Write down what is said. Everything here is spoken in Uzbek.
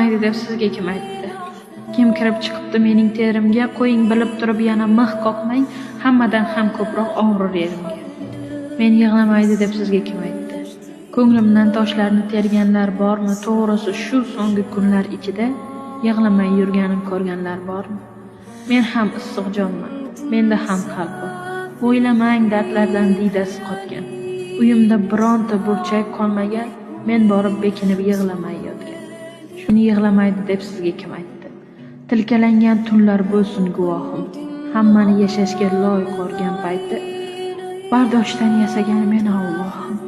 Yig'lamaydi deb sizga kim aytdi? Kim kirib chiqibdi mening terimga, qo'ying, bilib turib yana mix qoqmang, hammadan ham ko'proq og'rir yerimga. Men yig'lamaydi deb sizga kim aytdi? Ko'nglimdan toshlarni terganlar bormi? To'g'risi, shu so'nggi kunlar ichida yig'lamay yurganim ko'rganlar bormi? Men ham issiq jonman, menda ham qalb bor. O'ylamang dardlardan diydasi qotgan. Uyimda bironta burchak qolmagan, men borib bekinib yig'lamay yotgan. Shuni yig'lamaydi deb sizga kim aytdi? Tilkalangan tunlar bo'lsin guvohim. Hammani yashashga loy qorgan payti bardoshdan yasagan meni Allohim.